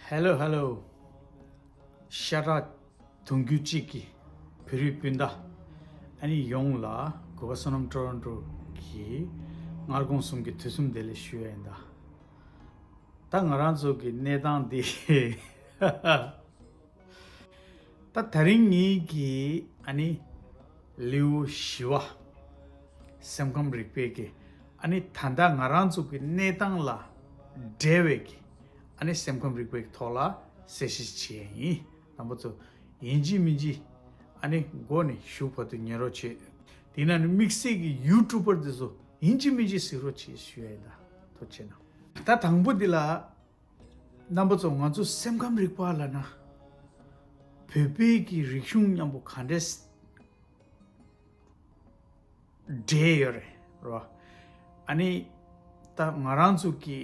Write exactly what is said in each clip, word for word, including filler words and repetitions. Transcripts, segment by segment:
Hello hello. ཤ་ཁྲག་དུང་རྒྱུད་གཅིག་གི་བོད་རིགས་སྤུན་ཟླ་ཨ་ནི་ཡོངས་ལ་གུས་པ་བསོད་ནམས་ཊོ་རོན་ཊོ་གི་སྔ་དགོང་གསུམ་གྱི་དུས་གསུམ་བདེ་ལེགས་ཞུ་ཡ་ཡིན་ད། ད་ང་རང་ཚོ་གི་གནས་སྟངས་འདི་ད་དེ་རིང་ངེད་ཀྱི་ཨ་ནི་ལེའུ་བཞི་བ། སེམས་ཁམས་རིག་པའི་གི་ཨ་ནི་ད་ལྟ་ང་རང་ཚོ་གི་གནས་སྟངས་ལ་འབྲེལ་བའི་གི་ཨ་ནི་སེམས་ཁམས་རིག་པའི་གི་ཐོག་ལ་གསལ་བཤད་བྱེད་ཡ་ཡིན། རྣམ་པ་ཚོ་ཡིན་གཅིག་མིན་གཅིག་ཨ་ནི་མགོ་ནས་གཞུག་བར་དུ་ཉན་རོགས་བྱེད། དེ་ན་ནི་དམིགས་བསལ་གི་ཡུ་ཊུབ་པར་དེ་ཚོ་ཡིན་གཅིག་མིན་གཅིག་གཟིགས་རོགས་བྱེད་ཞུ་ཡ་ཡིན་ད། ཐུགས་རྗེ་གནང་། ད་དང་པོ་འདི་ལ། རྣམ་པ་ཚོ་ང་ཚོ་སེམས་ཁམས་རིག་པ་ལ་ན། བོད་པའི་གི་རིག་གཞུང་མཉམ་པོ་ག་འདྲས་འབྲེལ་ཡོད་རེད་རོ། ཨ་ནི་ད་ང་རང་ཚོ་གི་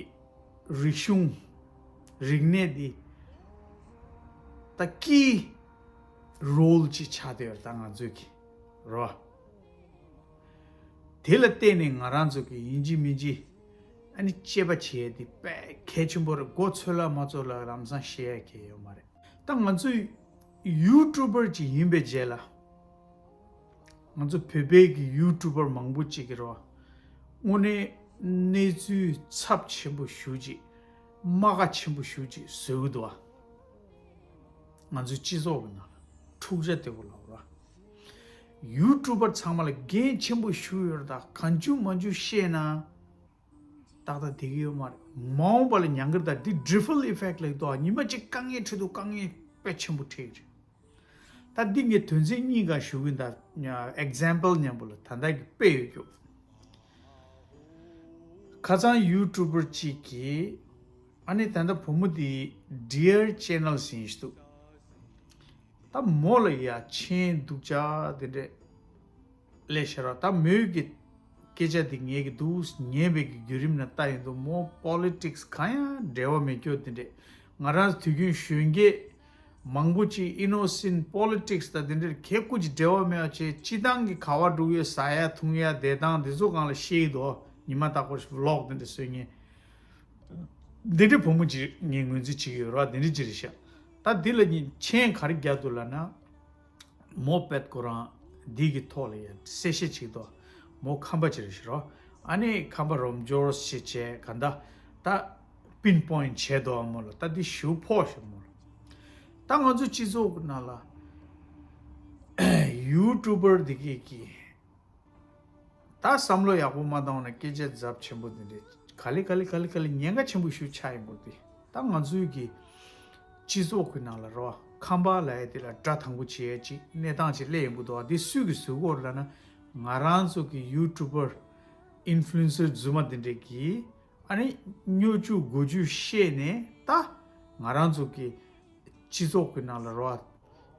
རིག་གཞུང་རིག་གནས་འདི་ད་ཀི་རོལ་ཅིག་ཆགས་བསྡད་ཡོད་རེད་ད་ང་ཚོའི་གི་རོ། དེ་ལ་བརྟེན་ནས་ང་རང་ཚོ་གི་ཡིན་གཅིག་མིན་གཅིག་ཨ་ནི་དཔྱད་པ་བྱེད་ཡས་དེ་དཔེ་གལ་ཆེན་པོ་རེད། མགོ་ཚོས་ལ་མ་ཚོས་ལ་ལམ་སང་ཤེས་ཡ་གལ་ཡོད་མ་རེད། ད་ང་ཚོས་ཡུ་ཊུབ་པར་ཅིག་ཡིན་པའི་རྗེས་ལ་ང་ཚོ་བོད་པའི་གི་ཡུ་ཊུབ་པར་མང་པོ་ཅིག་གི་རོ། དངོས་གནས་གནས་ཚུལ་ཚབས་ཆེན་པོ་ཞེ་ཅིག་རྨ་ཁ་ཆེན་པོ་ཞེ་ཅིག་བཟོ་གི་འདུག་བ། ང་ཚོའི་སྤྱི་ཚོགས་ཀྱི་ནང་ལ་འཁྲུག་ཆ་དེ་བོ་ལབ་ར། ཡུ་ཊུབ་པར་ཚང་མ་ལ་འགན་ཆེན་པོ་ཞེ་ཡོད་རེད་ད། གང་བྱུང་མང་བྱུང་བཤད་ན་ཏག་ཏག་བསྡད་ཀྱི་ཡོད་མ་རེད། མ་འོངས་པ་ལ་ཉན་གི་རེད་ད། འདི་ཌི་རི་ཕལ་ཨི་ཕེག་ལབ་ཀྱི་འདུག་ཉི་མ་གཅིག་དཀའ་ངལ་འཕྲད་དུས་དཀའ་ངལ་དཔེ་ཆེན་པོ་འཕྲད་ཀྱི་རེད། ད་འདི་ངས་དོན་ཚན་གཉིས་སྒང་ཞུ་གི་ཡིན་ད། ཨེག་ཛམ་པལ་མཉམ་པོ་ལ་ད་ལྟ་གི་དཔེ་ཡོད་རྒྱུ། ཁ་སང་ཡུ་ཊུབ་པར་གཅིག་གིས་ཨ་ནི་ད་ལྟ་བུ་མོ་དེ་ཌི་ཡར་ཅེ་ནལ་ཟེར་ཡིན་ཞིག་འདུག་ད་མོ་ལ་ཡ་མཆན་སྡུག་ཅག་དེ་འདྲས་སླེབས་ཤག་ར། ད་མོའི་གི་སྐད་ཆ་དེ་ངས་གི་འདུག་ཉན་པའི་གི་བརྒྱུད་རིམ་ནང་ལྟ་ཡོང་དུས་མོ་པོ་ལི་ཊིག་སི་གང་ཡང་འབྲེལ་བ་མེད་རྒྱུ་དེ་འདྲས། ང་རང་དུས་རྒྱུན་གཞོན་སྐྱེས་མང་པོ་ཅིག་ཨི་ནོ་སེན་ཊི་པོ་ལི་ཊིག་སི་དང་དེ་འདྲས་གལ་ཁུ་ཅིག་འབྲེལ་བ་མེད་པ་བྱས། སྤྱི་བཏང་གི་ག་པར་འགྲོ་གི་ཡོད། ཟ་ཡ་འཐུང་ཡ་བསྡད་སྟངས་དེ་ཚོ་སྒང་ལ་བཤད་ཀྱི་འདུག་ཉི་མ་རྟག་པར་བི་ལོག་དེ་འདྲས་བཟོས་ཉན། འདི་འདྲའི་བུ་མོ་ཅིག་ངས་ངོས་འཛིན་བྱེད་ཀྱི་ཡོད་ར། འདི་འདྲའི་ཅིག་རེད་ཤག་ད་འདི་ལ་ཉིན་མཆན་ག་རེ་རྒྱག་འདུག་ལབ་ན། མོ་པད་ཁོ་རང་འདི་གི་ཐོག་ལ་ཡང་གསལ་བཤད་བྱེད་ཀྱི་འདུག་མོ་ཁམས་པ་ཅིག་རེད་ཤག་ར། ཨ་ནི་ཁམས་པ་རོབ་སྦྱོར་ཞིག་བྱས་ག་འདྲ་ད་པིན་པོའིན་ཊི་བྱས་འདུག་མོ་ལ། ད་འདི་ཞེ་པོ་ཕོག་ཤག་མོ་ལ། ད་ང་ཚོ་སྤྱི་ཚོགས་ཀྱི་ནང་ལ་ཡུ་ཊུབ་པར་འདི་གི་གི་ད་བསམ་བློ་ཡག་པོ་མ་བཏང་ན་སྐད་ཆ་ཚབས་ཆེན་པོ་འདི་འདྲས་ག་ལེ་ག་ལེ་ག་ལེ་ག་ལེ་ཉེན་ཁ་ཆེན་པོ་ཞིག་ཆགས་ཡོང་གི་འདུག་ད་ང་ཚོའི་གི་སྤྱི་ཚོགས་ཀྱི་ནང་ལ་རོ། ཁམས་པ་ལབ་ཡ་དེ་ལ་དགྲ་དང་པོ་བྱེད་ཡ་ཅིག་གནས་སྟངས་ཅིག་སླེབས་ཡོང་གི་འདུག་འདི་སུས་གི་བཟོས་ཡོད་ལབ་ན། ང་རང་ཚོ་གི་ཡུ་ཊུབ་པར་ཨིན་ཕུ་ལུ་ཨེན་སར་རྫུན་མ་འདི་འདྲས་གིས་ཨ་ནི་སྨྱོ་ཇུས་མགོ་ཇུས་བཤད་ནས་ད་ང་རང་ཚོ་གི་སྤྱི་ཚོགས་ཀྱི་ནང་ལ་རོ།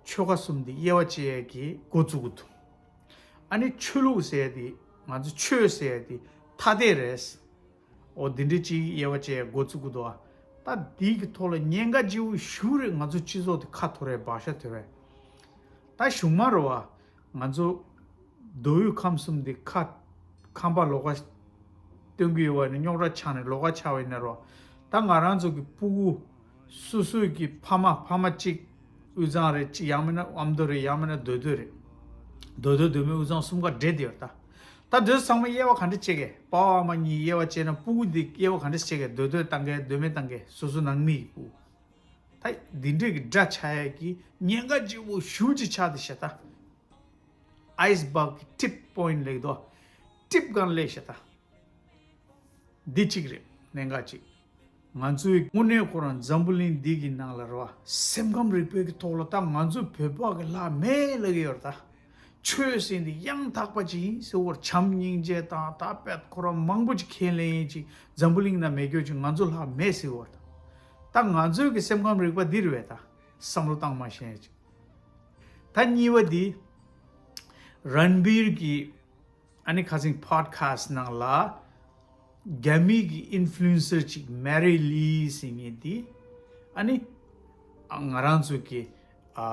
ཆོལ་ཁ་གསུམ་འདི་དབྱེ་བ་ཕྱེ་ཡས་ཀྱི་འགོ་བཙུགས་ཀྱི་འདུག་ཨ་ནི་ཆོས་ལུགས་ཟེར་ཡས་འདི་ང་ཚོ་ཆོས་ཟེར་ཡས་འདི་ཐ་དད་རེད། འོ་འདི་འདྲ་ཅིག་དབྱེ་བ་ཕྱེ་ཡས་འགོ་བཙུགས་ཀྱི་འདུག་ད་འདི་གི་ཐོག་ལ་ཉེན་ཁ་ལྗིད་པོ་ཞེ་པོ་རེད། ང་ཚོ་སྤྱི་ཚོགས་འདི་ཁ་འཐོར་ཡས་བག་ཆགས་ཐོར་ཡས། ད་གཞུག་མ་རོ་བ། ང་ཚོ་མདོ་དབུས་ཁམས་གསུམ་འདི་ཁ་ཁམས་པ་ལོགས་ཀ་སྟོན་གྱི་ཡོད་པ་ནི་རྙོག་དྲ་ཆགས་ནས་ལོགས་ཀ་ཆགས་པ་ཡིན་ན་རོ། ད་ང་རང་ཚོ་གི་སྤུ་གུ་སོ་སོའི་གི་ཕ་མ་ཕ་མ་གཅིག་དབུས་གཙང་རེད། གཅིག་ཡང་མིན་ན་ཨ་མདོ་རེད། ཡང་མིན་ན་མདོ་སྟོད་རེད། མདོ་སྟོད་མདོ་སྨད་དབུས་གཙང་གསུམ་ཀ་འདྲེས་བསྡད་ཡོད་ད། ད་འདི་ཚང་མ་དབྱེ་བ་ག་འདྲ་ཕྱེ་གས། ཕ་བ་ཨ་མ་གཉིས་དབྱེ་བ་ཕྱེ་ན་སྤུ་གུ་འདི་དབྱེ་བ་ག་འདྲ་ཕྱེ་གས། མདོ་སྟོད་བཏང་གས་མདོ་སྨད་བཏང་གས་སོ་སོ་ནང་མི་ཡི་སྤུ་གུ། ད་འདི་འདྲས་ཀྱི་དགྲ་ཆགས་ཡས་ཀྱི་ཉེན་ཁ་ལྗིད་པོ་ཞེ་པོ་ཅིག་ཆགས་བསྡད་ཤག་ད། ཨའི་སི་བྷག་གི་ཊིབ་པོའིན་ཊི་ལབ་ཀྱི་འདུག་ཊིབ་སྒང་སླེབས་ཤག་ད། འདི་གཅིག་རེད། གནད་འགག་གཅིག་ང་ཚོའི་དངོས་གནས་ཁོ་རང་འཛམ་བུ་གླིང་འདི་གི་ནང་ལ་རོ། སེམས་ཁམས་རིག་པའི་གི་ཐོག་ལ་ད་ང་ཚོ་བོད་པ་གི་ལྷག་མེད་ལབ་ཀྱི་ཡོད་རེད་ད། ཆོས་ཟེར་འདི་ཡང་དག་པ་ཅིག་ཡིན་ཟེར་བར་བྱམས་སྙིང་རྗེ་དང་ད་དཔེ་ཁོ་རང་མང་པོ་ཅིག་ཁས་ལེན་ཡིན་ཅིག་འཛམ་བུ་གླིང་ན་མེད་རྒྱུ་ཅིག་ང་ཚོ་ལྷག་མེད་ཟེར་བར་ད། ད་ང་ཚོའི་གི་སེམས་ཁམས་རིག་པ་འདི་རེད་བས་ད། བསམ་བློ་བཏང་མ་ཤེས་ཅིག་ད་གཉིས་པ་འདི། རན་བིར་གྱི་ཨ་ནི་ཁ་སང་པོ་ཌི་ཁ་སི་ཊི་ནང་ལ་རྒྱ་མི་གི་ཨིན་ཕུ་ལུ་ཨེན་སར་ཅིག་མེ་རི་ལི་ཟེར་མཁན་དེ་ཨ་ནི་ང་རང་ཚོ་གི་ཨ་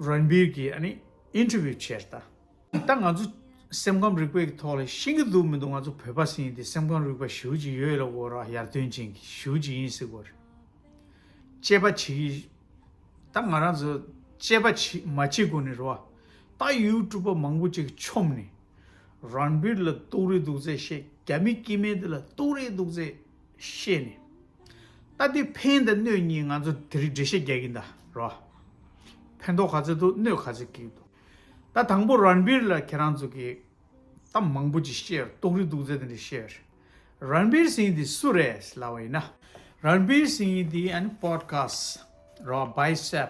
རན་བིར་གྱི་ཨ་ནི་ཨིན་ཊར་བིའུ་བྱས་ད། ད་ང་ཚོ་སེམས་ཁམས་རིག་པའི་ཐོག་ལ་ཤེས་ཀྱི་འདུག་མི་འདུག་ང་ཚོ་བོད་པ་ཟེར་མཁན་དེ་སེམས་ཁམས་རིག་པ་ཞེ་པོ་ཅིག་ཡོད་ལ་འོ་ར་ཡར་ཐོན་ཅན་གྱི་ཞེ་པོ་ཅིག་ཡིན་ཟེར་གོ་རེད། དཔྱད་པ་བྱེད་ཀྱི། ད་ང་རང་ཚོ་དཔྱད་པ་བྱེད་མ་བྱེད་གོང་ནས་རེད་བ། ད་ཡུ་ཊུབ་པ་མང་པོ་ཅིག་མཆོངས་ནས། རན་བིར་ལ་རྡོག་རིལ་རྡོག་རྫས་བཤད། རྒྱ་མི་སྐྱེ་དམན་དེ་ལ་རྡོག་རིལ་རྡོག་རྫས་བཤད་ནས། ད་དེ་ཕན་དང་གནོད་གཉིས་ང་ཚོ་དེ་རིང་འགྲེལ་བཤད་རྒྱག་གིན་གདའ་རོ། ཕན་ཐོགས་ག་ཚོད་འདུག་གནོད་ག་ཚོད་སྐྱེལ་འདུག་ད་དང་པོ་རན་བིར་ལ་ཁྱེད་རང་ཚོ་གིས་ད་མང་པོ་ཅིག་བཤད། རྡོག་རིལ་རྡོག་རྫས་དེ་འདྲ་བཤད། རན་བིར་སིང་དེ་སུ་རེད་ལབ་པ་ཡིན་ན། རན་བིར་སིང་དེ་ཨ་ནི་པོ་ཌི་ཁ་སི་ཊི་རོ། བྷའི་སེབ་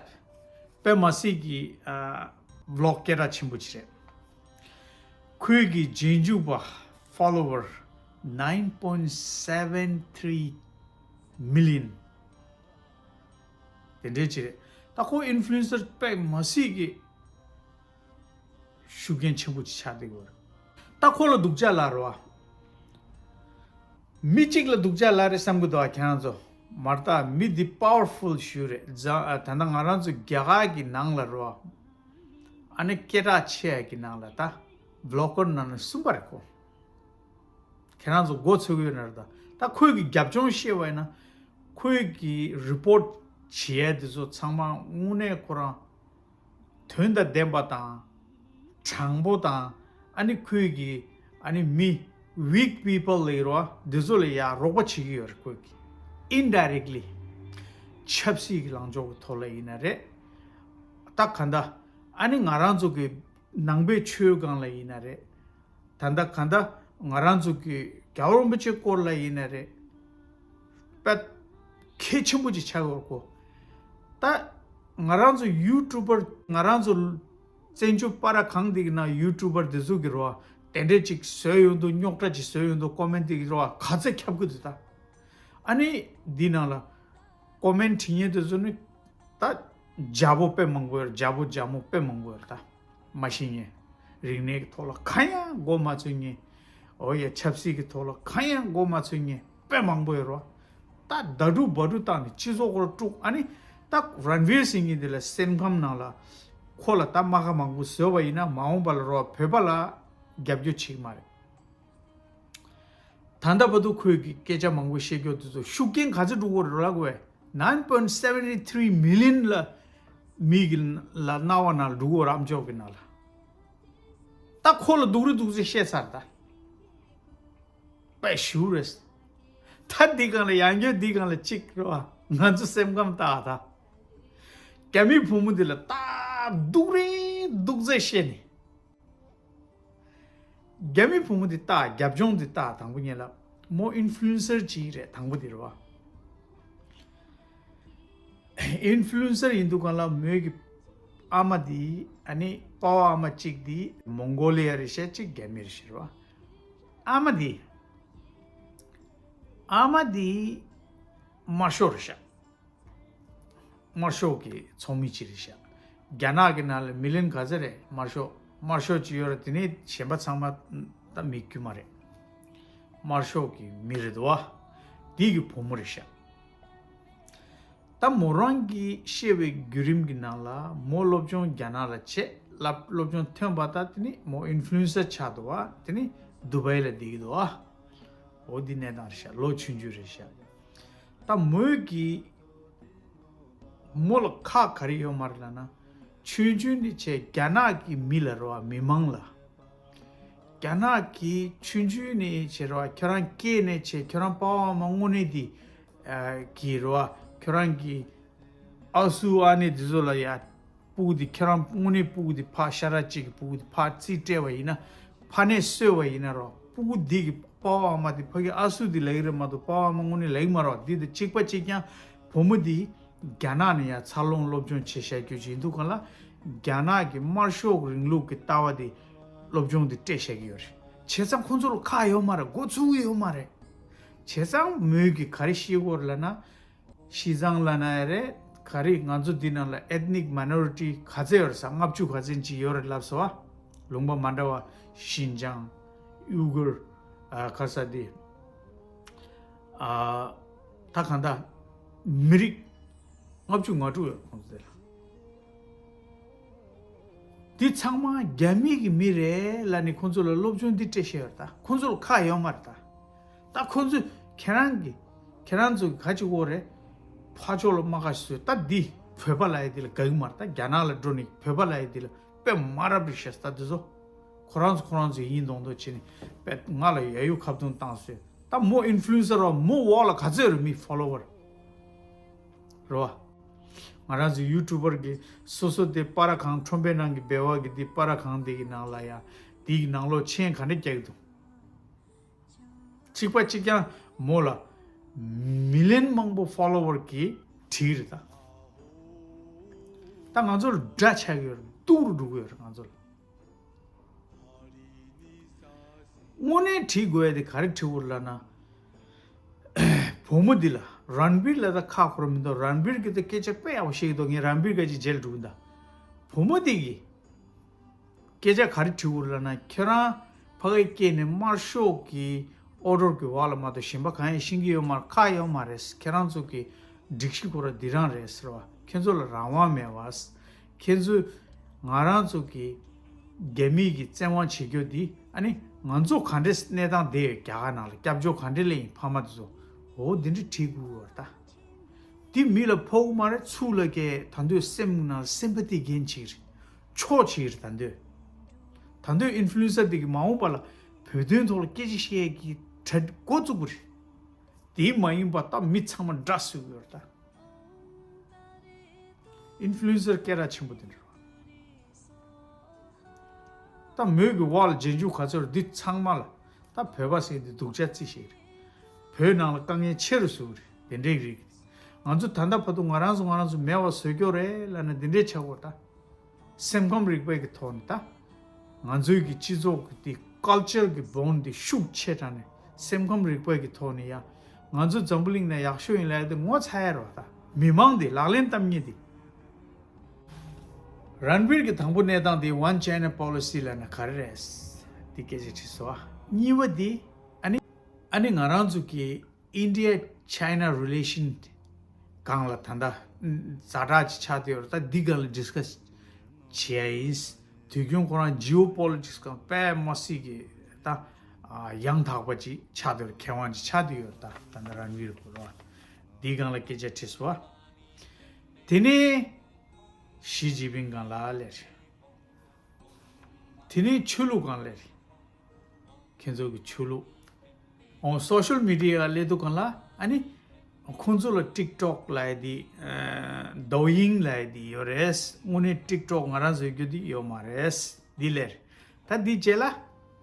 དཔེ་མ་སྲིད་ཀྱི་ཨ་བི་ལོག་སྐད་གྲགས་ཆེན་པོ་ཅིག་རེད། ཁོའི་གི་རྗེས་འཇུག་པ་ཕོ་ལོ་ཝར་ནའིན་པོན་སེ་བེན་ཐི་རི་མི་ལི་ཡན་དེ་འདྲའི་ཅིག་རེད། ད་ཁོ་ཨིན་ཕུ་ལུ་ཨེན་སར་དཔེ་མ་སྲིད་ཀྱི་ཤུགས་རྐྱེན་ཆེན་པོ་ཅིག་ཆགས་བསྡད་ཡོད་རེད། ད་ཁོ་ལ་སྡུག་ཅག་ལབ་རེད་བ། མི་གཅིག་ལ་སྡུག་ཅག་ལབ་རེད་བསམ་གི་འདུག་བ་ཁྱེད་རང་ཚོ། མ་རེད་ད། མི་འདི་པ་ཝར་ཕུལ་ཞིག་རེད། ད་ལྟ་ང་རང་ཚོ་རྒྱ་གར་གྱི་ནང་ལ་རེད་བ། ཨ་ནི་སྐད་གྲགས་ཆེ་ཡ་གི་ནང་ལ་ད་བི་ལོག་གར་ནང་ནས་གསུམ་པ་རེད་ཁོ། ཁྱེད་རང་ཚོ་མགོ་ཚོས་ཀྱི་ཡོད་ན་རེད་ད། ད་ཁོས་ཀྱི་རྒྱབ་ལྗོངས་བཤད་པ་ཡིན་ན། ཁོས་ཀྱི་རི་པོ་ཊི་བྱེད་ཡ་དེ་ཚོ་ཚང་མ་དངོས་གནས་ཁོ་རང་དོན་དང་ལྡན་པ་དང་། དྲང་པོ་དང་། ཨ་ནི་ཁོས་ཀྱི་ཨ་ནི་མི་ཝིག་པི་པལ་ལ་ཡོད་རེད་བ། འདི་ཚོ་ལ་ཡ་རོགས་པ་བྱེད་ཀྱི་ཡོད་རེད། ཁོས་ཀྱི་ཨིན་ཌའི་རེག་ལི་ཆབ་སྲིད་ཀྱི་ལངས་ཕྱོགས་ཀྱི་ཐོག་ལ་ཡིན་ན་རེད། ད་ག་འདྲ། ཨ་ནི་ང་རང་ཚོ་གི་ནང་པའི་ཆོས་སྒང་ལ་ཡིན་ན་རེད། ད་ལྟ་ག་འདྲ་ང་རང་ཚོ་གི་རྒྱལ་བ་རིན་པོ་ཆེ་སྐོར་ལ་ཡིན་ན་རེད། དཔེ་གལ་ཆེན་པོ་ཅིག་ཆགས་ཡོད་ཁོ། ད་ང་རང་ཚོ་ཡུ་ཊུབ་པར། ང་རང་ཚོ་བཙན་བྱོལ་པར་གང་འདི་གི་ནང་ཡུ་ཊུབ་པར་འདི་ཚོ་གི་རེད་བ། དེ་འདྲས་ཅིག་བཟོས་ཡོང་དུས། རྙོག་དྲ་ཅིག་བཟོས་ཡོང་དུས་ཀོ་མེན་ཊི་འདི་གི་རེད་བ། ག་ཚོད་ཁྱབ་ཀྱི་འདུག་ད། ཨ་ནི་འདི་ནང་ལ་ཀོ་མེན་ཊི་བྲིས་མཁན་དེ་ཚོ་ནི་ད་རྒྱ་པོ་དཔེ་མང་པོ་ཡོད། རྒྱ་པོ་རྒྱ་མོ་དཔེ་མང་པོ་ཡོད་ད། མ་ཤེས་མཁན། རིག་གནས་ཀྱི་ཐོག་ལ་གང་ཡང་མགོ་མ་ཚོས་མཁན། འོ་ཡ། ཆབ་སྲིད་ཀྱི་ཐོག་ལ་གང་ཡང་མགོ་མ་ཚོས་མཁན་དཔེ་མང་པོ་ཡོད་རེད་བ། ད་ད་དཀྲུག་བ་དཀྲུག་བཏང་ནས་སྤྱི་ཚོགས་ཁོ་ར་དཀྲུག་ཨ་ནི་ད་རན་བིར་སིང་གི་འདི་ལ་སེམས་ཁམས་ནང་ལ་ཁོ་ལ་ད་རྨ་ཁ་མང་པོ་བཟོས་པ་ཡིན་ན། མ་འོངས་པ་ལ་རོ། བོད་པ་ལ་རྒྱབ་སྐྱོར་བྱེད་ཀྱི་མ་རེད། ད་ལྟ་བར་དུ་ཁོས་ཀྱི་སྐད་ཆ་མང་པོ་བཤད་རྒྱུ་དེ་ཚོ་ཤུགས་རྐྱེན་ག་ཚོད་འགྲོ་གི་རེད་ལབ་དགོས། ནའིན་པོན་སེ་བེན་ཐི་རི་མི་ལི་ཡན་ལ་མི་གི་ལ་རྣ་བ་ནང་འགྲོ་གི་རེད། ཨམ་ཅོག་གི་ནང་ལ། ད་ཁོ་ལ་སྡུག་རུ་སྡུག་ཚེ་བཤད་ཚར་ད། དཔེ་ཞུ་རེད། ད་འདི་སྒང་ལ་ཡང་བསྐྱར་འདི་སྒང་ལ་གཅིག་རེད་བ། ང་ཚོ་སེམས་ཁམས་ལྟ་ད། རྒྱ་མི་བུ་མོ་འདི་ལ་ད་སྡུག་རེད་སྡུག་ཚེ་བཤད་ནས། རྒྱ་མི་བུ་མོ་འདི་ལྟ། རྒྱབ་ལྗོངས་འདི་ལྟ། དང་པོ་ཉིད་ལ་མོ་ཨིན་ཕུ་ལུ་ཨེན་སར་ཅིག་རེད། དང་པོ་འདི་རེད་བ། ཨིན་ཕུ་ལུ་ཨེན་སར་ཡིན་དུས་སྒང་ལ་མོའི་གི་ཨ་མ་འདི་ཨ་ནི་དཔའ་བོ་ཨ་མ་གཅིག་འདི་མོང་གོ་ལི་ཡ་རེད་ཤག་གཅིག་རྒྱ་མི་རེད་ཤག་རེད་བ། ཨ་མ་འདི། ཨ་མ་འདི་དམར་ཤོག་རེད་ཤག་དམར་ཤོག་གི་ཚོགས་མི་ཅིག་རེད་ཤག་རྒྱ་ནག་གི་ནང་ལ་མི་ལི་ཡན་ག་ཚོད་རེད། དམར་ཤོག་དམར་ཤོག་ཅིག་ཡོད་རེད། དེ་ནས་གཞན་པ་ཚང་མ་ད་མི་དཀྱུས་མ་རེད། དམར་ཤོག་གི་མི་རེད་འདུག་བ། དེ་གི་བུ་མོ་རེད་ཤག་ད་མོ་རང་གིས་བཤད་པའི་བརྒྱུད་རིམ་གྱི་ནང་ལ་མོ་སློབ་སྦྱོང་རྒྱ་ནག་ལ་བྱས། སློབ་སློབ་སྦྱོང་ཐོན་པ་ད་དེ་ནས་མོ་ཨིན་ཕུ་ལུ་ཨེན་སར་ཆགས་འདུག་བ། དེ་ནས་དུ་བའི་ལ་བསྡད་ཀྱི་འདུག་བ། འོ་འདི་གནས་སྟངས་རེད་ཤག་ལོ་ཆུང་ཆུང་རེད་ཤག་ད་མོས་ཀྱིས་མོ་ལ་ཁག་ག་རེ་ཡོད་མ་རེད་ལབ་ན། ཆུང་ཆུང་ནས་བྱས་རྒྱ་ནག་གི་མི་ལ་རེད་བ། མི་མང་ལ། རྒྱ་ནག་གི་ཆུང་ཆུང་ནས་བྱས་རེད་བ། ཁྱོད་རང་སྐྱེས་ནས་བྱས་ཁྱོད་རང་པ་ཕ་མ་དངོས་གནས་དེ་ཨ་གི་རེད་བ། ཁྱོད་རང་གི་ཨ་སུ་ཨ་ནེ་དེ་ཚོ་ལ་ཡ། སྤུ་གུ་དེ་ཁྱེད་རང་དངོས་གནས་སྤུ་གུ་དེ་ཕར་ཤ་ར་གཅིག་གི་སྤུ་གུ་དེ་ཕར་རྩིས་སྤྲད་པ་ཡིན་ན། ཕ་ནས་གསོས་པ་ཡིན་ན་རོ། སྤུ་གུ་འདི་གི་པ་ཕ་ཨ་མ་དེ་ཕ་གི་ཨ་སུ་དེ་ལབ་ཀྱི་རེད་མ་གཏོགས་པ་ཕ་ཨ་མ་དངོས་གནས་ལབ་ཀྱི་མ་རེད། འདི་དང་གཅིག་པ་གཅིག་རྐྱང་བུ་མོ་དེ་རྒྱ་ནག་ནས་ཡར་འཚར་ལོངས་སློབ་སྦྱོང་བྱས་བཞག་རྒྱུ་ཅིག་ཡིན་དུས་སྒང་ལ། རྒྱ་ནག་གི་དམར་ཤོག་རིང་ལུགས་ཀྱི་ལྟ་བ་དེ་སློབ་སྦྱོང་དེ་སྤྲད་བཞག་གི་ཡོད་རེད། བྱས་ཙང་ཁོང་ཚོ་ལ་ཁག་ཡོད་མ་རེད། མགོ་ཚོས་ཀྱི་ཡོད་མ་རེད། བྱས་ཙང་མོས་ཀྱིས་ག་རེ་བཤད་ཀྱི་ཡོད་རེད་ལབ་ན། ཤི་ཙང་ལབ་ན་ཡང་རེད། ག་རེ་ང་ཚོ་འདི་ནང་ལ་ethnic minority ག་ཚད་ཡོད་རེད་ཟེར། ལྔ་བཅུ་ག་ཚད་ཅིག་ཡོད་རེད་ལབ་སོང་བ། ལུང་པ་མ་འདྲ་བ། ཤིན་ཅང་། ཡུ་གུར། ཨ་ག་རེ་ཟེར་དེ། ཨ་ད་གང་ལྟར་མི་རིགས་ལྔ་བཅུ་ང་དྲུག་ཡོད་རེད་ཁོང་ཚོ་དེ་ལ། འདི་ཚང་མ་རྒྱ་མི་གི་མི་རེད་ལབ་ནས་ཁོང་ཚོ་ལ་སློབ་སྦྱོང་འདི་སྤྲད་བཞག་ཡོད་རེད། ད་ཁོང་ཚོ་ལ་ཁག་ཡོད་མ་རེད་ད། ད་ཁོང་ཚོས་ཁྱེད་རང་གི་ཁྱེད་རང་ཚོ་གི་ག་ཅིག་འོ་རེད། ཕར་ཕྱོགས་ལ་རྨ་ཁ་བཟོས། ད་འདི་བོད་པ་ལབ་ཡ་འདི་ལ་དགའ་གི་མ་རེད། ད་རྒྱ་ནག་ལ་འགྲོ་ནས་བོད་པ་ལབ་ཡ་འདི་ལ་དཔེ་མ་རབས་རེད་ཤག་ད་འདི་ཚོ་ཁོ་རང་ཚོ་ཁོ་རང་ཚོ་ཡིན་མདོག་མདོག་བྱས་ནས་དཔེ་ང་ལ་ཡ་ཡུ་ཁ་བརྡུང་བཏང་བཟོས། ད་མོ་ཨིན་ཕུ་ལུ་ཨེན་སར་རོ། མོ་འོག་ལ་ག་ཚོད་རེད་མི་ཕོ་ལོ་ཝར་རོ། ང་རང་ཚོ་ཡུ་ཊུབ་པར་གི་སོ་སོ་དེ་པར་ཁང་ཁྲོམ་པའི་ནང་གི་སྦལ་བ་གི་དེ་པར་ཁང་དེ་གི་ནང་ལ་ཡ་དེ་གི་ནང་ལོགས་མཆན་ག་འདྲ་རྒྱག་གི་འདུག་གཅིག་པ་གཅིག་རྐྱང་མོ་ལ་མི་ལི་ཡོན་མང་པོ་ཕོ་ལོ་ཝར་གི་བྲིས་རེད་ད། ད་ང་ཚོ་ལ་དགྲ་ཆགས་ཀྱི་ཡོད་རེད། སྡུག་རུ་འགྲོ་གི་ཡོད་རེད་ང་ཚོ་ལ། དངོས་གནས་བྲིས་དགོས་ཡ་དེ་ག་རེ་བྲིས་དགོས་རེད་ལབ་ན། བུ་མོ་འདི་ལ་རན་བིར་ལ་ད་ཁག་ཁུར་མི་འདུག་རན་བིར་གི་ད་སྐད་ཆ་དཔེ་ཡག་པོ་བཤད་ཀྱི་འདུག་ངས་རན་བིར་ག་ཅིག་མཇལ་འགྲོ་གི་འདུག་བུ་མོ་འདི་གི་སྐད་ཆ་ག་རེ་དྲི་དགོས་རེད་ལབ་ན། ཁྱེད་རང་ཕ་གིར་སྐྱེས་ནས་དམར་ཤོག་གི་ཨོ་ཌར་གི་འོག་ལ་མ་གཏོགས་གཞན་པ་གང་ཡང་ཤེས་ཀྱི་ཡོད་མ་རེད། ཁག་ཡོད་མ་རེད། ཁྱེད་རང་ཚོ་གི་སྒྲིག་གཞི་ཁོ་ར་འདི་རང་རེད་ཟེར་བ། ཁྱེད་ཚོ་ལ་རང་དབང་མེད་པ། ཁྱེད་ཚོས་ང་རང་ཚོ་གི་རྒྱ་མི་གི་བཙན་དབང་བྱེད་རྒྱུ་འདི་ཨ་ནི་ང་ཚོ་ག་འདྲས་གནས་སྟངས་བསྡད་ཡོད། རྒྱ་གར་ནང་ལ་སྐྱབས་བཅོལ་ག་འདྲས་སླེབས་ཡིན་ཕ་མ་དེ་ཚོ། འོ་འདི་འདྲས་དྲི་དགོས་ཡོད་རེད་ད། འདི་མི་ལ་ཕོག་གི་མ་རེད། ཚུར་ལ་ཀྱེ་ད་འདོད་སེམས་ནང་སེམ་པ་ཏི་གན་བྱེད་ཀྱི་རེད། ཕྱོགས་བྱེད་ཀྱི་རེད་ད་འདོད། ད་འདོད་ཨིན་ཕུ་ལུ་ཨེན་སར་འདི་གིས་མ་འོངས་པ་ལ་བོད་དོན་ཐོག་ལ་སྐད་ཆ་བཤད་ཀྱི་གྲ་འགོ་བཙུགས་ཀྱི་རེད། དེ་མ་ཡིན་པ་ད་མི་ཚང་མ་དགྲ་བཟོ་གི་ཡོད་རེད་ད། ཨིན་ཕུ་ལུ་ཨེན་སར་སྐད་གྲགས་ཆེན་པོ་དེ་འདྲ་རེད། ད་མོས་ཀྱི་འོག་ལ་རྗེས་འཇུག་ག་ཚོད་འདི་ཚང་མ་ལ་ད་བོད་པ་ཟེར་འདི་སྡུག་ཅག་རྩི་ཞིག་རེད། བོད་ནང་ལ་དཀའ་ངལ་ཆེ་རུ་བཟོ་གི་རེད། དེ་འདྲའི་རིགས། ང་ཚོ་ད་ལྟ་བར་དུ་ང་རང་ཚོ་ང་རང་ཚོ་མེད་པ་བཟོ་རྒྱུ་རེད་ལབ་ན་འདི་འདྲའི་ཆགས་དགོས་ད། སེམས་ཁམས་རིག་པའི་གི་ཐོག་ནས་ད། ང་ཚོའི་གི་སྤྱི་ཚོགས་ཀྱི་དེ་ཀལ་ཅར་གི་བོན་དེ་ཤུགས་ཆེ་དྲགས་ནས་སེམས་ཁམས་རིག་པའི་གི་ཐོག་ནས་ཡ། ང་ཚོ་འཛམ་བུ་གླིང་ནང་ཡག་ཤོས་ཡིན་ལབ་ཡ་དེ་ངོ་ཚ་ཡ་རེད་བ་ད། མི་མང་དེ་ལག་ལེན་བསྟར་མཁན་དེ། རན་བིར་གྱི་དང་པོ་གནས་སྟངས་དེ་One China Policy ལབ་ན་ག་རེ་རེད། དེ་སྐད་ཆ་དྲིས་སོང་ཨ། གཉིས་པ་དེ་ཨ་ནི་ཨ་ནི་ང་རང་ཚོ་གི་India China relation སྒང་ལ་ད་ལྟ་ཛ་དྲག་ཅིག་ཆགས་བསྡད་ཡོད་རེད། ད་འདི་སྒང་ལ་ཌིས་ཀ་སི་བྱེད་ཡ་ཡིན། དུས་རྒྱུན་ཁོ་རང་ཇི་ཨོ་པོ་ལི་ཊིག་སི་སྒང་དཔེ་མ་སྲིད་ཀྱི་ད་ཡང་དག་པ་ཅིག་ཆགས་བསྡད་ཡོད་རེད། མཁས་དབང་ཅིག་ཆགས་བསྡད་ཡོད་རེད། ད་ད་ལྟ་རན་བིར་གྱི་སྐོར་ལ་འདི་སྒང་ལ་སྐད་ཆ་དྲིས་སོང་ཨ། དེ་ནས་ཞི་ཅིན་ཕིང་སྒང་ལ་སླེབས། དེ་ནས་ཆོས་ལུགས་སྒང་ལ་སླེབས། ཁྱེད་ཚོ་གི་ཆོས་ལུགས། ཨོ་སོ་ཤལ་མི་ཌི་ཡ་ལ་སླེབས་དུས་སྒང་ལ་ཨ་ནི་ཁོང་ཚོ་ལ་ཊིག་ཊོག་ལབ་ཡ་དེ། ཨ་ཌོ་ཡིང་ལབ་ཡ་དེ་ཡོད་རེད། དངོས་གནས་ཊིག་ཊོག་ང་རང་ཚོ་རྒྱུ་དེ་ཡོད་མ་རེད། འདི་སླེབས། ད་འདི་རྗེས་ལ་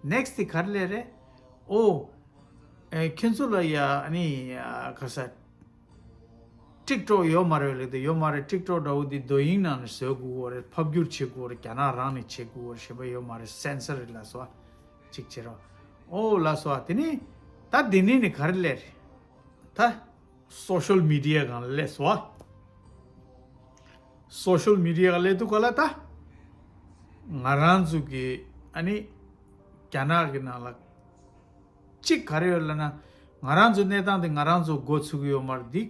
ནེག་སི་ཊི་དེ་ག་རེ་སླེབས་རེད། ཨོ། ཨེ་ཁྱེད་ཚོ་ལ་ཡ་ཨ་ནི་ཡ་ག་ས། ཊིག་ཊོག་ཡོད་མ་རེད་ལབ་དུས་ཡོད་མ་རེད། ཊིག་ཊོག་འདྲ་བོ་འདི་རྡོ་དབྱིངས་ནང་ནས་བཟོ་དགོས་ཀྱི་རེད། ཕབ་བསྒྱུར་བྱེད་དགོས་རེད། རྒྱ་ནག་རང་ནས་བྱེད་དགོས་རེད། གཞན་པ་ཡོད་མ་རེད། སེན་སར་རེད་ལབ་སོང་ཨ། གཅིག་བྱེད་རོགས། ཨོ་ལབ་སོང་ཨ། དེ་ནས་ད་དེ་ནས་ནི་ག་རེ་སླེབས་རེད། ད་སོ་ཤལ་མི་ཌི་ཡ་སྒང་ལ་སླེབས་སོང་ཨ། སོ་ཤལ་མི་ཌི་ཡ་སྒང་སླེབས་དུས་སྒང་ལ་ད་ང་རང་ཚོ་གི་ཨ་ནི་རྒྱ་ནག་གི་ནང་ལ། གཅིག་ག་རེ་ཡོད་ལབ་ན། ང་རང་ཚོ་གནས་སྟངས་དེ་ང་རང་ཚོ་འགོ་ཚུགས་ཀྱི་ཡོད་མ་རེད། འདི་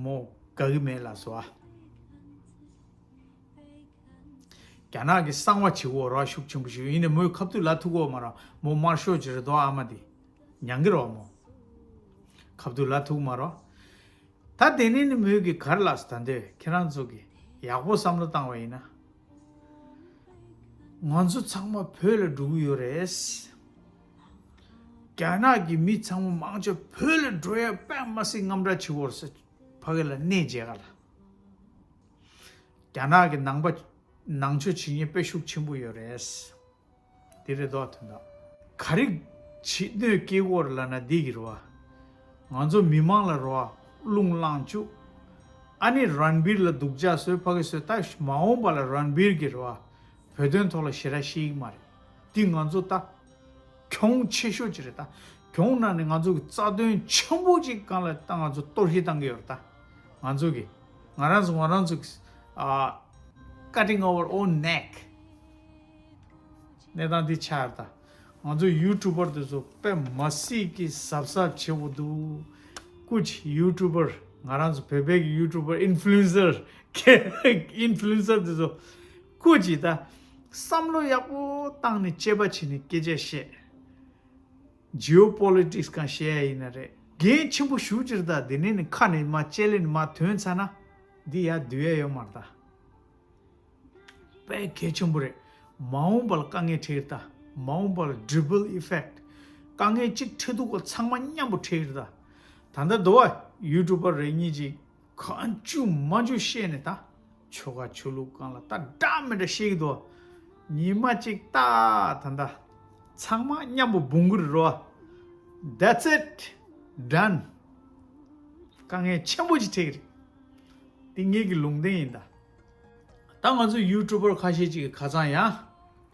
མོ་དགའ་གི་མེད་ལབ་སོང་ཨ། རྒྱ་ནག་གི་གསང་བ་བྱེད་དགོས་རེད་ཤུགས་ཆེན་པོ་ཞིག་ཡིན་ནའི་མོས་ཁ་ཐུག་ལབ་ཐུབ་ཀྱི་ཡོད་མ་རེད། མོ་དམར་ཤོག་ཅིག་རེད་དོ། ཨ་མ་དེ་མྱང་གི་རེད་བ་མོ། ཁ་ཐུག་ལབ་ཐུབ་ཀྱི་མ་རེད། ད་དེ་ནས་ནི་མོས་ཀྱིས་ག་རེ་ལབ་སོང་། ད་འདོད་ཁྱེད་རང་ཚོ་གིས་ཡག་པོ་བསམ་བློ་བཏང་བ་ཡིན་ན། ང་ཚོ་ཚང་མ་བོད་ལ་འགྲོ་གི་ཡོད་རེད། རྒྱ་ནག་གི་མི་ཚང་མ་མང་ཆེ་བོད་ལ་འགྲོ་ཡ་དཔེ་མ་སྲིད་དངངས་སྐྲག་བྱེད་ཀྱི་ཡོད་རེད་ཟེར། ཕ་གི་ལ་གནས་མཇལ་ག་ལ། རྒྱ་ནག་གི་ནང་པ་ནང་ཆོས་བྱེད་མཁན་དཔེ་ཤུགས་ཆེན་པོ་ཡོད་རེད། དེ་རེད་དོ། དོན་དག་ག་རེ་བྱེད་གནོད་སྐྱེལ་དགོས་རེད་ལབ་ན་འདི་གི་རེད་བ། ང་ཚོ་མི་མང་ལ་རེད་བ་རླུང་བསླངས་བཅུག་ཨ་ནི་རན་བིར་ལ་སྡུག་ཅག་བཟོས། ཕ་གི་བཟོས། ད་མ་འོངས་པ་ལ་རན་བིར་གྱིས་རེད་བ་བོད་དོན་ཐོག་ལ་ཞེ་དྲག་ཤེས་ཀྱི་མ་རེད། འདི་ང་ཚོ་ད་གྱོང་ཆེ་ཤོས་ཅིག་རེད། ད་གྱོང་ནང་ནས་ང་ཚོ་གི་རྩ་དོན་ཆེན་པོ་ཅིག་སྒང་ལ་ད་ང་ཚོ་གཏོར་བཤིག་བཏང་གི་ཡོད་རེད། ད་ང་ཚོ་གི་ང་རང་ཚོ་ང་རང་ཚོ་གི་ཨ། cutting our own neck གནས་སྟངས་འདི་ཆགས་ཡོད་རེད། ད་ང་ཚོ་ཡུ་ཊུབ་པར་དེ་ཚོ་དཔེ་མ་སྲིད་ཀྱི་གཟབ་གཟབ་བྱེད་དགོས་འདུག་སྐུ་མཁྱེན་ཡུ་ཊུབ་པར་ང་རང་ཚོ་བོད་པའི་གི་ཡུ་ཊུབ་པར་ཨིན་ཕུ་ལུ་ཨེན་སར་ཁེ་ཨིན་ཕུ་ལུ་ཨེན་སར་དེ་ཚོ་སྐུ་མཁྱེན་ད་བསམ་བློ་ཡག་པོ་བཏང་ནས་དཔྱད་པ་བྱས་ནས་སྐད་ཆ་བཤད། ཇི་ཨོ་པོ་ལི་ཊིག་སི་སྒང་བཤད་ཡ་ཡིན་ན་རེད། འགན་ཆེན་པོ་ཞེ་པོ་ཅིག་རེད་ད། དེ་ནས་ནི་ཁ་ནས་མར་ལྕེ་ལས་ནི་མར་ཐོན་ཚར་ན་འདི་ཡར་བསྡུ་ཡ་ཡོད་མ་རེད་ད། དཔེ་གལ་ཆེན་པོ་རེད། མ་འོངས་པ་ལ་དཀའ་ངལ་འཕྲད་ཀྱི་རེད་ད། མ་འོངས་པ་ལ་ripple effect དཀའ་ངལ་གཅིག་འཕྲད་དུས་ཀ་ཚང་མ་མཉམ་པོ་འཕྲད་ཀྱི་རེད་ད། ད་ལྟ་དོ་བ་ཡུ་ཊུབ་པར་རེ་གཉིས་ཅིག་གང་བྱུང་མང་བྱུང་བཤད་ནས་ད། ཆོལ་ཁ་ཆོས་ལུགས་སྒང་ལ་ད་འདྲ་མི་འདྲ་བཤད་ཀྱི་འདུག། ཉི་མ་གཅིག་ད་ད་ད་ཚང་མ་མཉམ་པོ་འབུང་གི་རེད་རོ། That's it, done. དཀའ་ངལ་ཆེན་པོ་ཅིག་འཕྲད་ཀྱི་རེད། འདི་ངེད་ཀྱི་ལུང་བསྟན་ཡིན་ད། ད་ང་ཚོ་ཡུ་ཊུབ་པར་ཁ་ཤས་ཅིག་གི་ཁ་སང་ཡང་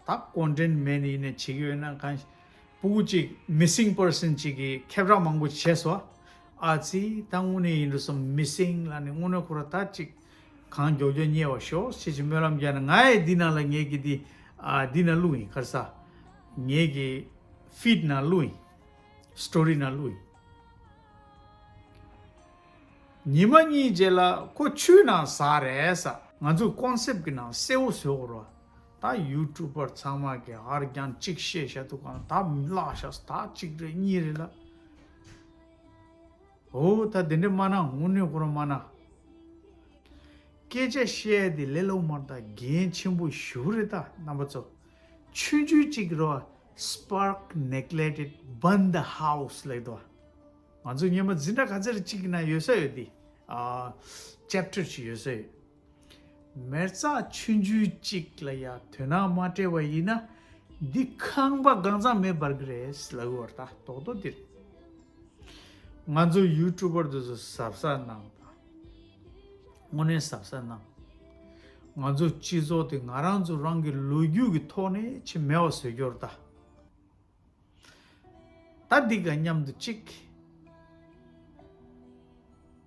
ད་content་མེད་ནི་ཡིན་ནའི་བྱེད་ཀྱི་ཡོད་ན་གང་ཞིག་སྤུ་གུ་ཅིག་missing person་ཅིག་གི་ཁྱབ་བསྒྲགས་མང་པོ་བྱས་སོང་། ཨ་ཙི་ད་དངོས་གནས་ཡིན་འགྲོ་བསམ། missing་ལབ་ནས་དངོས་གནས་ཁོ་རང་ད་ཅིག་གང་མགྱོགས་མགྱོགས་རྙེད་པ་ཤོག་ཅེས་ཀྱི་སྨོན་ལམ་རྒྱག་ན། ང་ཡི་འདི་ནང་ལ་ངེད་ཀྱི་འདི་ཨ་འདི་ནང་བླུགས་ཡིན། ག་རེ་ཟ། ངེད་ཀྱི་feed་ནང་བླུགས་ཡིན། story་ནང་བླུགས་ཡིན། ཉི་མ་གཉིས་རྗེས་ལ་ཁོ་ཆུའི་ནང་ཟག་རེད་ས། ང་ཚོས་concept་གི་ནང་གསལ་བོ་བཟོ་དགོས་རེད་བ། ད་ཡུ་ཊུབ་པར་ཚང་མ་གིས་ཧར་རྒྱང་གཅིག་བཤད་བཞག་འདུག་ག་ད་བརླག་བཞག་ད་གཅིག་རེད་གཉིས་རེད་ལ། འོ་ད་དེ་འདྲ་མ་གནང་། དངོས་གནས་ཁོ་རང་མ་གནང་། སྐད་ཆ་བཤད་དེ་ལས་སླ་པོ་མ་རེད་ད། འགན་ཆེན་པོ་ཞེ་པོ་རེད་ད་རྣམ་པ་ཚོ། ཆུང་ཆུང་གཅིག་རེད་བ། Spark neglected, burn the house ལབ་འདུག་བ། ང་ཚོ་སྔོན་མ་འཛིན་གྲྭ་ག་ཚོད་ཅིག་ན་ཡོད་ས་ཡོད་དེ། ཨ། chapter་ཅིག་ཡོད་ས་ཡོད། མེ་བཙའ་ཆུང་ཆུང་གཅིག་ལ་ཡ་དོ་སྣང་མ་སྤྲད་པ་ཡིན་ན། འདི་ཁང་པ་གང་ཚང་མེ་འབར་གི་རེད་ལབ་ཀྱི་ཡོད་རེད་ད། རྡོག་རྡོག་འདིར། ང་ཚོ་ཡུ་ཊུབ་པར་དེ་ཚོ་གཟབ་གཟབ་གནང་དང་། དངོས་གནས་གཟབ་གཟབ་གནང་། ང་ཚོ་སྤྱི་ཚོགས་དེ་ང་རང་ཚོ་རང་གི་ལོ་རྒྱུས་ཀྱི་ཐོག་ནས་ཆེས་མེད་པ་བཟོ་རྒྱུ་རེད་ད། ད་འདི་ག་མཉམ་དུ་གཅིག་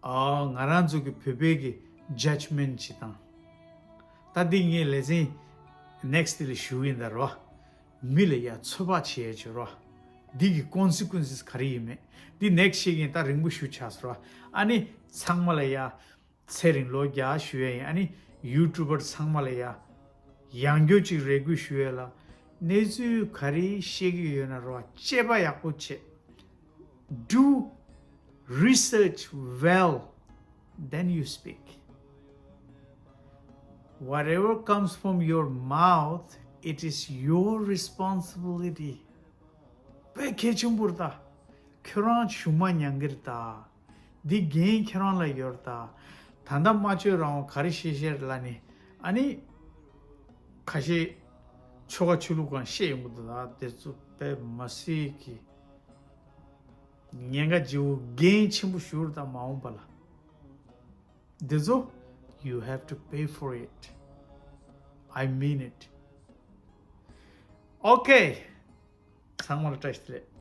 ཨ། ང་རང་ཚོ་གི་བོད་པའི་གི་judgement་ཅིག་དང་། ད་འདི་ངས་ལེ་ཚན་next་ལ་ཞུ་གི་ཡིན་ད་རོ། མི་ལ་ཡ་ཚོད་དཔག་བྱེད་ཡ་ཅིག་རོ། འདི་གི་consequences་ག་རེ་ཡིན་མེད་འདི་next་བཤད་གི་ཡིན། ད་རིང་པོ་ཞུ་ཆགས་སོང་རོ། ཨ་ནི་ཚང་མ་ལ་ཡ། ཚེ་རིང་ལོ་བརྒྱ་ཞུ་ཡ་ཡིན། ཨ་ནི་ཡུ་ཊུབ་པར་ཚང་མ་ལ་ཡ་ཡང་བསྐྱར་ཅིག་རེ་སྐུལ་ཞུ་ཡ་ལ། གནས་ཚུལ་ག་རེ་བཤད་ཀྱི་ཡོད་ན་རོ། དཔྱད་པ་ཡག་པོ་བྱེད། Do research well, then you speak. Whatever comes from your mouth, it is your responsibility. དཔེ་གལ་ཆེན་པོ་རེད་ད། ཁྱོད་རང་གཞུག་མ་མྱང་གི་རེད་ད། འདི་འགན་ཁྱེད་རང་ལ་ཡོད་རེད་ད། ད་ལྟ་སྨྲ་བརྗོད་རང་དབང་ག་རེ་བཤད་བཤད་རེད་ལབ་ནས། ཨ་ནི་ཁ་ཤས་ཆོལ་ཁ་ཆོས་ལུགས་སྒང་བཤད་ཡོང་གི་འདུག་ད། དེ་ཚོ་དཔེ་མ་སྲིད་ཀྱི་ཉེན་ཁ་ལྗིད་པོ་འགན་ཆེན་པོ་ཞེ་པོ་རེད་ད། མ་འོངས་པ་ལ་འདི་ཚོ། You have to pay for it. I mean it. Okay. ཚང་མ་ལ་བཀྲ་ཤིས་བདེ་ལེགས།